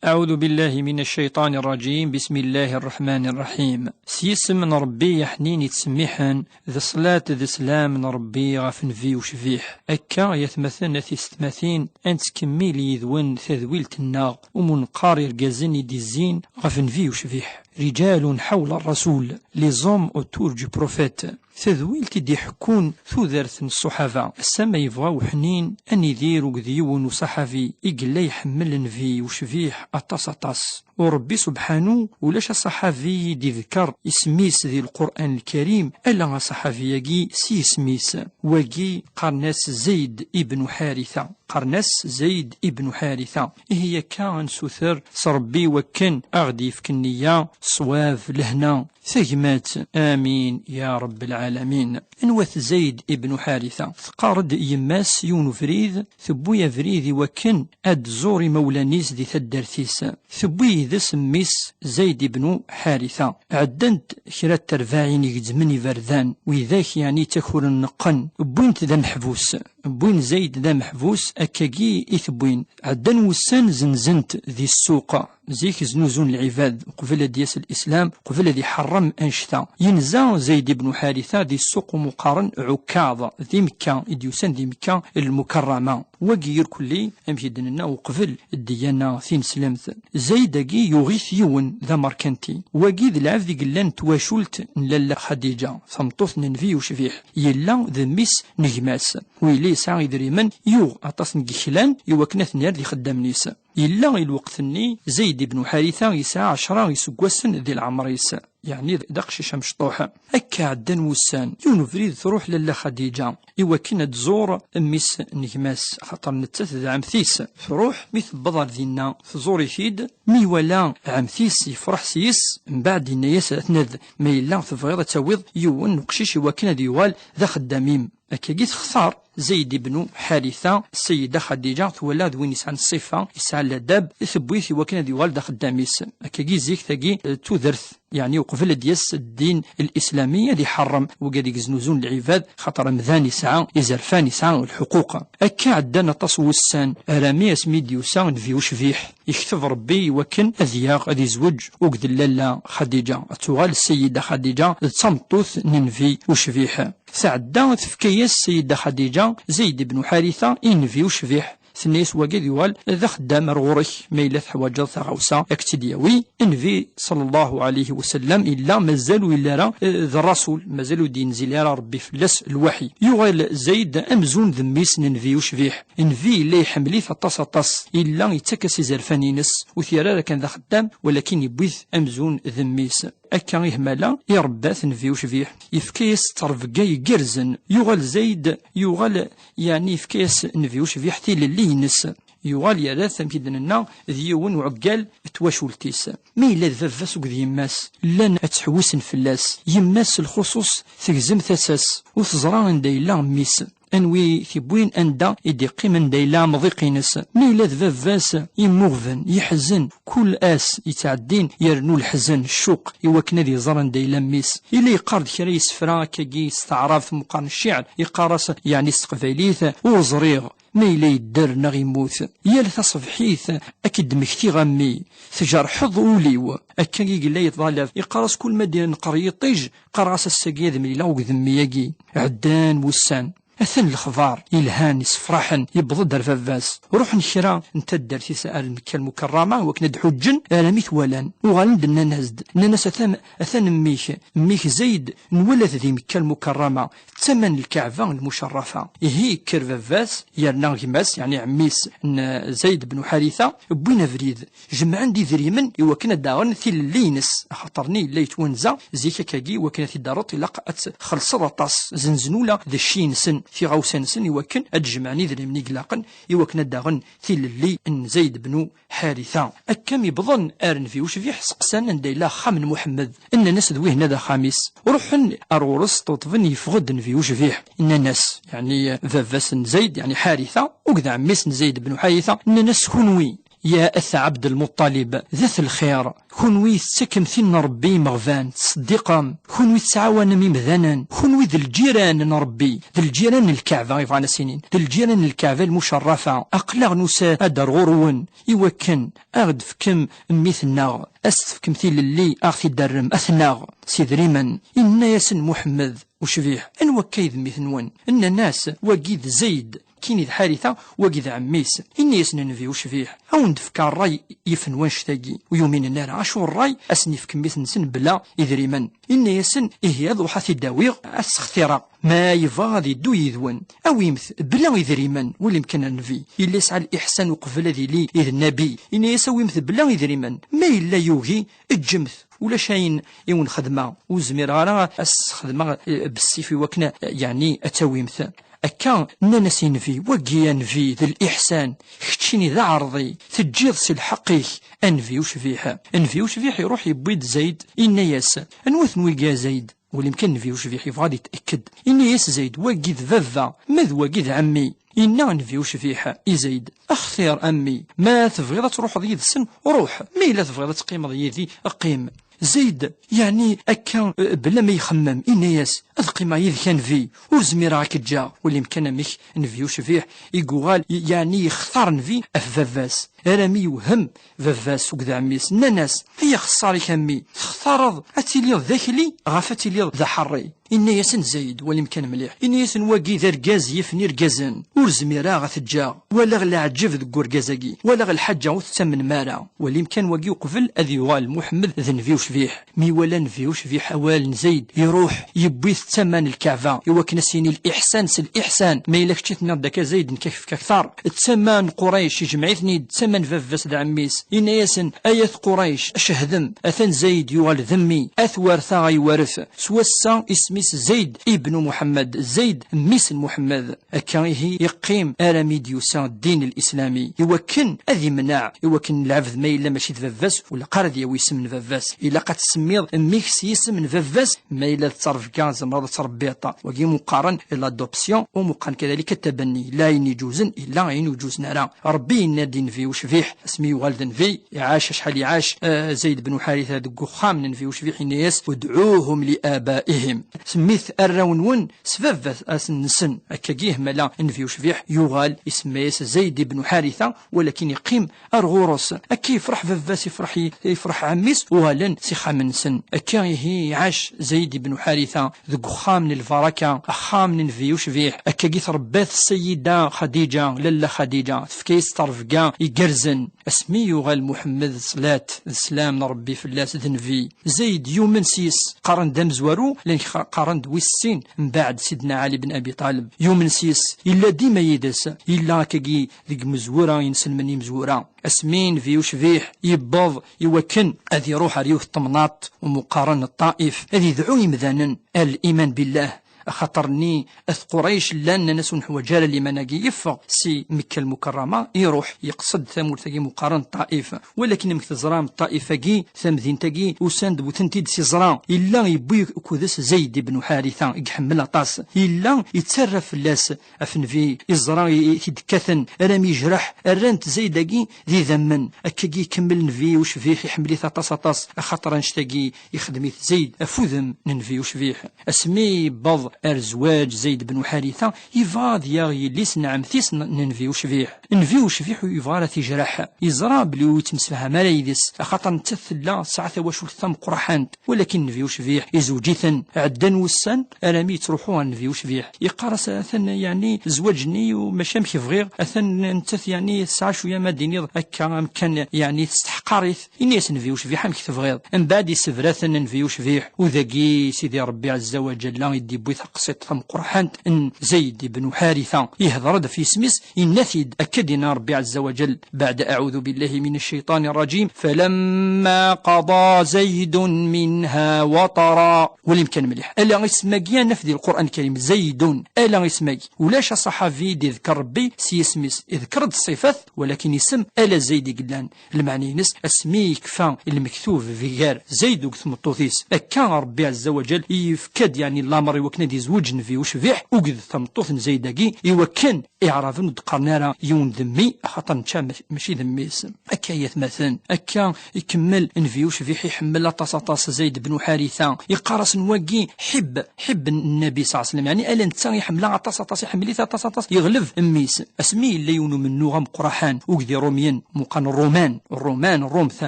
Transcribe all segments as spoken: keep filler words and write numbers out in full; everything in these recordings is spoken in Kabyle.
أعوذ بالله من الشيطان الرجيم. بسم الله الرحمن الرحيم. S yisem n Ṛebbi yeḥnin yettsemmiḥen, d ṣṣlat d sslam n Ṛebbi ɣef Nnbi ucbiḥ. Akka, ay atmaten, a tisetmatin, ad nettkemmil yid-wen tadwilt-nneɣ umi neqqar irgazen i d-izzin ɣef Nnbi ucbiḥ. رجال حول الرسول, les hommes autour du prophète. Tadwilt i d-iḥekkun tudert n ṣṣuḥaba. Ass-a ma yebɣa uḥnin ad nidir akked yiwen uṣaḥabi i yella iḥemmel Nnbi ucbiḥ aṭas aṭas. U Ṛebbi subḥanu ulac aṣaḥabi i d-iḍker isem-is di Lqur'an Lkarim, ala aṣaḥabi-agi s yisem-is. Wagi qqaren-as Zayd ibn Ḥaritha. Qqaren-as Zayd ibn Ḥaritha. Ihi akka ad nsuter s Ṛebbi wakken a ɣ-d-yefk nniya, ṣṣwab, lehna, tagmat. Amin ya Ṛebb lɛalamin. Anwa-t Zayd ibn Ḥaritha? Teqqar-d yemma-s yiwen ubrid, tewwi abrid i wakken ad d-tẓur imawlan-is di taddart-is. Tewwi yid-s mmi-s Zayd ibn Ḥaritha. Ɛeddant kra n terbaɛin igezzmen iberdan, widak yeɛni ttakuren neqqen, wwin-t d ameḥbus. Wwin Zayd d ameḥbus, akkagi i t-wwin. Ɛeddan wussan, zenzen-t di ssuq. Zik znuzun lɛibad, uqbel ad d-yas lislam, uqbel ad iḥeṛṛem annect-a. Yenza Zayd ibn Ḥaritha di ssuq umi qqaren Ɛukkaḍ, di Mekka, i d-yusan di Mekka Lmukarrama. Wagi irkelli, amek i d-nenna uqbel, ddiyana tineslemt. Zayd-agi yuɣ-it yiwen d amerkanti. Wagi d lɛebd i yellan n twacult n Lalla Xadiǧa, tameṭṭut n Nnbi ucbiḥ. Yella d mmi-s n gma-s. U yella yesɛa idrimen, yuɣ aṭas n yiklan i wakken ad ten-yerr d ixeddamen-is. Yella i lweqt-nni Zayd ibn Ḥaritha yesɛa ɛecra iseggasen di leɛmer-is, yeɛni d aqcic amecṭuḥ. Akka ɛeddan wussan, yiwen ubrid truḥ Lalla Xadiǧa i wakken ad tẓur mmi-s n gma-s, axaṭer nettat d ɛemti-s. Truḥ, mi tewweḍ ar dinna, tẓur-it-id. Mi iwala ɛemti-s yefreḥ s-yes, mbeɛd yenna-yas: "Atnad, ma yella tebɣiḍ ad tawiḍ yiwen n uqcic i wakken ad yuɣal d axeddam-im." Akkagi textar Zayd ibn Ḥaritha, Sseyda Xadiǧa twala d win yesɛan ṣṣifa, yesɛa ladab, tewwi-t i wakken ad yuɣal d axeddam-is. Akkagi zik tagi, eh, d tudert, yeɛni uqbel ad d-yas ddin lislami ad iḥeṛṛem wigad i yeznuzun lɛibad, xaṭer amdan yesɛa izerfan, yesɛa lḥuquq. Akka ɛeddan aṭas wussan, armi asmi d-yusa Nnbi ucbiḥ. Yekteb Ṛebbi i wakken ad yaɣ, ad izweǧ akked Lalla Xadiǧa, ad tuɣal Sseyda Xadiǧa d tameṭṭut n Nnbi ucbiḥ. Tɛedda tefka-yas Sseyda Xadiǧa Zayd ibn Ḥaritha i Nnbi ucbiḥ. Tenna-yas: "Wagi ad yuɣal d axeddam ar ɣur-k, ma yella teḥwaǧeḍ taɣawsa ad k-tt-id-yawi." Nnbi ṣalla Llahu ɛalayhi wa sallam yella mazal ur yelli ara, eh, d ṛṛasul, mazal ur d-yenzil ara Ṛebbi fell-as lwaḥi. Yuɣal Zayd amzun d mmi-s n Nnbi ucbiḥ. Nnbi yella iḥemmel-it aṭas, aṭas. Yella yettak-as izerfan-ines, ur t-yerra ara kan d axeddam, walakin yewwi-t amzun d mmi-s. Akka ihmala irebba-t Nnbi ucbiḥ, yefka-yas ttrebga igerrzen. Yuɣal Zayd, yuɣal, yeɛni yefka-yas Nnbi ucbiḥ tilelli-ines. Yuɣal yerra-t, amek i d-nenna, d yiwen uɛeggal n twacult-is. Mi yella d baba-s akked yemma-s, llan ad ttḥewwisen fell-as. Yemma-s s lxuṣuṣ tegzem tasa-s, ur teẓra anda yella mmi-s. Anwi t-iwwin anda i d-iqqim, anda yella amḍiq-ines? Mi yella d baba-s, yemmuɣben, yeḥzen, kul ass yettɛeddin yernu leḥzen, ccuq, i wakken ad iẓer anda yella mmi-s. Yella yeqqar-d kra yisefra akkagi s taɛrabt meqqar n cciɛr, yeqqar-as, yeɛni s teqbaylit, ur ẓriɣ ma yella yedder neɣ yemmut. Yal taṣebḥit ad k-id-mmektiɣ a mmi, tjerḥeḍ ul-iw. Akka i yella yeṭṭalab, yeqqar-as kul ma d-yenqer yiṭij, qqareɣ-as ass-agi ad mlileɣ akked mmi-agi. Ɛeddan wussan. Atan lexbar yelhan, yessefraḥen, yewweḍ-d ar baba-s. Ruḥen kra n taddart-is ar Mekka Lmukarrama, wakken ad d-ḥuǧǧen, armi t-walan. Uɣalen-d nnan-as-d, nnan-as: "Atan, atan mmi-k, mmi-k Zayd, nwala-t di Mekka Lmukarrama, d tama n Lkaɛba Lmucerrafa." Ihi yekker baba-s, yerna gma-s, yeɛni ɛemmi-s n Zayd ben Ḥaritha, wwin abrid. Jemɛen-d idrimen i wakken ad d-aɣen tilelli-ines, axaṭer-nni yella yettwanza zik akkagi, i wakken ad t-id-terreḍ ilaq ad txellṣeḍ aṭas, zenzen ula d cci-nsen, tiɣawsa-nsen, i wakken ad d-jemɛen idrimen i ilaqen i wakken ad d-aɣen tilelli n Zayd ben Ḥaritha. Akka mi wwḍen ar Nnbi ucbiḥ, seqsan anda yella axxam n Muḥemmed. Nnan-as d wihin ad axxam-is. Ruḥen ar ɣur-s, ṭṭuṭben, yeffeɣ-d Nnbi ucbiḥ. Nnan-as, yeɛni baba-s n Zayd, yeɛni Ḥaritha, akked ɛemmi-s n Zayd ben Ḥaritha, nnan-as: "Kunwi, Ya At Ɛebd Lmuṭṭalib, d at lxir, kunwi tettakem tin n Ṛebbi imeɣban, teṣeddiqem, kunwi tettɛawanem imdanen, kunwi d lǧiran n Ṛebbi, d lǧiran n Lkaɛba, yebɣan ad s-inin, d lǧiran n Lkaɛba lmucerrafa. Aql-aɣ nusa-d ar ɣur-wen, iwakken a ɣ-d-tefkem mmi-tneɣ, a s-tefkem tilelli, a ɣ-t-id-terrem, a t-naɣ s idrimen. Inna-yasen Muḥemmed Ucbiḥ: "Anwa akka i d mmi-tnwen?" Nnan-as: "Wagi d Zayd." Kini d Ḥaritha, wagi d ɛemmi-s. Inna-yasen Nnbi Ucbiḥ: "A wen-d-fkeɣ ṛṛay yifen wanect-agi." Ur yuminen ara. Acu ṛṛay? A sen-ifk mmi-tsen bla idrimen. Inna-yasen: "Ihi ad ruḥeɣ ad t-id-awiɣ, ad t-sextireɣ. Ma yebɣa ad iddu yid-wen, awim-t bla idrimen." Wali amkan a Nnbi, yella yesɛa liḥsan uqbel ad yili d Nnabi. Inna-yas: "Awim-t bla idrimen. Ma yella yugi, eǧǧem-t. Ulac ayen i wen-xedmeɣ. Ur zmireɣ ara ad s-xedmeɣ, eh, bessif i wakken, eh, yeɛni ad tawim-t." Akka nnan-as i Nnbi: "Wagi a Nnbi d liḥsan, keččini d aɛerḍi, teǧǧiḍ si lḥeqq-ik a Nnbi Ucbiḥ." Nnbi Ucbiḥ iruḥ yewwi-d Zayd, inna-yas: "Anwa-ten wigi a Zayd?" Wali amkan Nnbi Ucbiḥ yebɣa ad yetأkked. Inna-yas Zayd: "Wagi d baba, ma d wagi d ɛemmi." Inna Nnbi Ucbiḥ i Zayd: "Xtir a mmi, ma tebɣiḍ ad truḥeḍ yid-sen, ruḥ, ma yella tebɣiḍ ad teqqimeḍ yid-i, qqim." Zayd, yeɛni akka, eh, bla ma ixemmem, inna-yas: "Ad qqimeɣ yid-k a Nnbi, ur zmireɣ ad k-ǧǧeɣ." Wali amkan amek Nnbi Ucbiḥ i yuɣal, yeɛni yextar Nnbi ɣef baba-s. Arami yewhem baba-s akked ɛemmi-s, nnan-as: "Ay axeṣṣar-ik a mmi, textareḍ ad tiliḍ d akli ɣef ad tiliḍ d aḥerri." Inna-yasen Zayd, wali amkan mliḥ, inna-yasen: "Wagi d argaz yifen irgazen, ur zmireɣ ad t-ǧǧeɣ. Walaɣ leɛǧeb deg urgaz-agi, walaɣ lḥaǧa ur tettamnem ara." Wali amkan wagi uqbel ad yuɣal Muḥemmed d Nnbi Ucbiḥ. Mi iwala Nnbi Ucbiḥ awal n Zayd, iruḥ, yewwi-t d tama n Lkaɛba, iwakken ad s-yini liḥsan s liḥsan. Ma yella kečč i tenniḍ-d akka Zayd, nekk ad k-fkeɣ akteṛ. D tama n Qurayc, ijmeɛ-iten-id, d tama n baba-s d ɛemmi-s. Inna-yasen: "Ay at Qurayc, cehdem, atan Zayd yuɣal d mmi, at werta ay waref. S wass-a isem-is Zayd ibnu Muḥemmed, Zayd mmi-s n Muḥemmed." Akka ihi yeqqim arami d-yusa ddin n lislami, iwakken ad imneɛ, iwakken lɛebd ma yella mačči d baba-s, ur ilaq ara ad yawi isem n baba-s. Ilaq ad tsemmiḍ mmi-k s yisem n baba-s, ma yella d ttrebga, tzemreḍ ad tṛebbiḍ. Wagi mu qqaren l'adoption, u mu qqaren kadalik attabenni. Illa ayen iǧuzen, illa ayen ur ǧuzen ara. Ṛebbi yenna-d i Nnbi Ucbiḥ, asmi yuɣal d nnbi, iɛac acḥal iɛac, eh, Zayd ben Ḥaritha deg uxxam n Nnbi Ucbiḥ, yenna-yas: "Udɛuhum li abaihim." Semmit arraw-nwen s baba-s-nsen. Akkagi ihmala Nnbi Ucbiḥ yuɣal isemma-yas Zayd ibn Ḥaritha, walakin iqqim ar ɣur-s. Akka yefreḥ baba-s, yefreḥ, yefreḥ ɛemmi-s, uɣalen s ixxamen-nsen. Akka ihi iɛac Zayd ibn Ḥaritha deg uxxam n lbaraka, axxam n Nnbi Ucbiḥ. Akkagi tṛebba-t Ssayida Xadiǧa, lalla Xadiǧa, tefka-yas ttrebga igerrzen. Asmi yuɣal Muḥemmed, ṣṣlat d sslam n Ṛebbi fell-as, d nnbi. Zayd yumen s-yes, qqaren-d amezwaru, llan xa-, qqaren-d wis sin mbeɛd Sidna Ɛli ben Abi Ṭaleb. Yumen s-yes, yella dima yid-s, yella akkagi deg imezwura, inselmen imezwura. Asmi Nnbi Ucbiḥ yewweḍ i wakken ad iruḥ ar yiwet temnaḍt umi qqaren Ṭṭaif, ad idɛu imdanen ar liman billah. Axaṭer-nni at Qurayc llan nnan-as: "Ur neḥwaǧ ara liman-agi, yeffeɣ si Mekka Lmukerrama, iruḥ, yeqsed tamurt-agi umi qqaren Ṭṭaif." Walakin amek teẓram Ṭṭaif-agi, tamdint-agi, usan-d wten-t-id s iẓra. Yella yewwi akked-s Zayd ibn Ḥaritha, i iḥemmel aṭas. Yella yettarra fell-as ɣef Nnbi iẓra i, i t-id-kkaten, armi yejreḥ, rran-t Zayd-agi d idammen. Akkagi ikemmel Nnbi Ucbiḥ, iḥemmel-it aṭas, aṭas, axaṭer annect-agi ixdem-it Zayd ɣef udem n Nnbi Ucbiḥ. Asmi yewweḍ ar zzwaǧ Zayd ben Ḥaritha, yebɣa ad yaɣ yelli-s n ɛemti-s n, n Nnbi Ucbiḥ. Nnbi Ucbiḥ ur yebɣi ara ad t-ijreḥ. Yeẓra belli ur yettemsefham ara yid-s, axaṭer nettat tella tesɛa tawacult tameqqraḥant. Walakin Nnbi Ucbiḥ izewǧ-iten. Ɛeddan wussan arami yettruḥu ɣer Nnbi Ucbiḥ. Yeqqar-as: "Atan, yeɛni, zzwaǧ-nni u-, mačči amek bɣiɣ, atan nettat, yeɛni, tesɛa cwiya, ma d-tiniḍ akka, amkan, yeɛni, testeḥqar-it." Ini-as Nnbi Ucbiḥ: "Amek tebɣiḍ?" Mbeɛd yessebra-ten Nnbi Ucbiḥ. U dagi Sidi Ṛebbi Ɛezza wa Ǧalla i d-yewwi taqsiṭ tameqqraḥant n Zayd ibn Ḥaritha. Yehder-d ɣef yisem-is, yenna-t-id, akka d-yenna Ṛebbi Ɛezza wa Ǧell, بعد أعوذ بالله من الشيطان الرجيم: "فلما قضى زيد منها وطرا". Wali amkan mliḥ. Ala isem-agi ad naf di Lqur'an Lkarim, Zaydun. Ala isem-agi. Ulac aṣaḥabi i d-iḍker Ṛebbi s yisem-is. Iḍker-d ṣṣifat, walakin isem ala Zayd i yellan. Lmeɛna-ines, asmi yekfa lmektub gar Zayd akked tmeṭṭut-is, akka Ṛebbi Ɛezza wa Ǧell yefka-d, yeɛni, lamer i wakken ad yezweǧ Nnbi Ucbiḥ, uged tameṭṭut n Zayd-agi, iwakken Iɛraben ur d-qqaren ara yiwen d mmi, axaṭer nečča mac-, mačči d mmi-s. Akka ay atmaten, akka ikemmel Nnbi Ucbiḥ iḥemmel aṭas aṭas Zayd ben Ḥaritha, iqqar-asen wagi ḥibb, ḥibb n Nnabi ṣalla Llahu ɛalayhi wa sallam, yeɛni ala netta iḥemmel aṭas aṭas, iḥemmel-it aṭas aṭas, yeɣleb mmi-s. Asmi yella yiwen umennuɣ ameqqraḥan, uged Irumyen, meqqar Ṛṛuman, Ṛṛuman, Ṛṛum, ta-,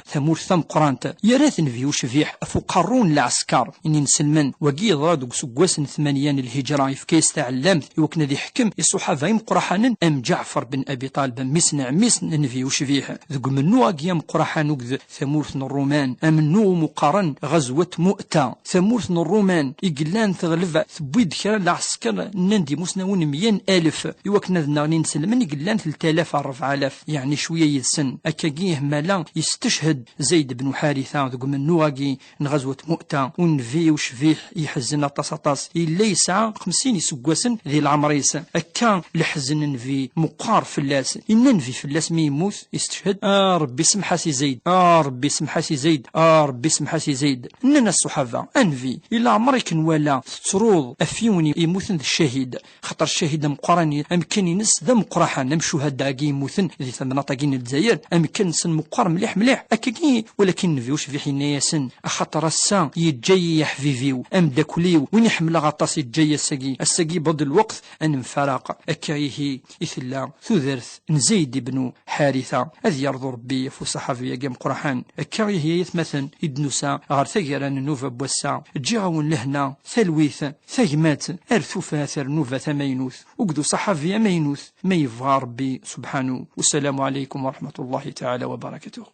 tamurt tameqqrant, yerra-t Nnbi Ucbiḥ ɣef uqerru n lɛesker n inselmen. Wagi yeḍra deg useggas n tmanya n lhijra, yefka-yas taɛellamt i wakken ad iḥkem iṣuḥaba imeqqraḥanen am Ǧaɛfer ben Abi Ṭalib, mmi-s n ɛemmi-s n Nnbi Ucbiḥ. Deg umennuɣ-agi ameqqraḥan uged tamurt n Ṛṛuman, amennuɣ umi qqaren Ɣazwat Mu'ta, tamurt n Ṛṛuman i yellan teɣleb, tewwi-d kra n lɛesker, nnan-d imusnawen meyya n alef, i wakken ad nnaɣen inselmen i yellan telt alaf ar rebɛa alaf, yeɛni cwiya yid-sen. Akkagi ihmala yesteched Zayd ben Ḥaritha deg umennuɣ-agi n Ɣazwat Mu'ta, u Nnbi Ucbiḥ yeḥzen aṭas aṭas, yella yesɛa xemsin iseggasen di leɛmer-is. Akka leḥzen n Nnbi meqqar fell-as. Inna Nnbi fell-as mi yemmut, yesteched: "A Ṛebbi, semḥ-as i Zayd, a Ṛebbi, semḥ-as i Zayd, a Ṛebbi, semḥ-as i Zayd." Nnan-as ṣṣuḥaba: "A Nnbi, i leɛmer i k-nwala tettruḍ ɣef yiwen yemmuten d ccahid, xaṭer ccahid ameqqran, amkan-ines d ameqqraḥan, am ccuhada-agi yemmuten di temnaḍt-agi n Lezzayer, amkan-nsen meqqar mliḥ mliḥ." Akkagi, walakin Nnbi Ucbiḥ yenna-yasen: "Axaṭer ass-a yeǧǧa-yi aḥbib-iw, ameddakel-iw, win i ḥemmleɣ aṭas, yeǧǧa-yi ass-agi. Ass-agi yewweḍ-d lweqt ad nemfaraq." Akka ihi i tella tudert n Zayd ibnu Ḥaritha. Ad yerḍu Ṛebbi ɣef uṣaḥabi-agi ameqqraḥan. Akka ihi ay atmaten, i d-nusa ɣer taggara n nnuba n wass-a. Ǧǧiɣ-awen lehna, talwit, tagmat, ar tufat, ar nnuba tamaynut, uged uṣaḥabi amaynut, ma yebɣa Ṛebbi subḥanu. Wassalamu ɛalaykum wa raḥmatullahi taɛala wa barakatuh.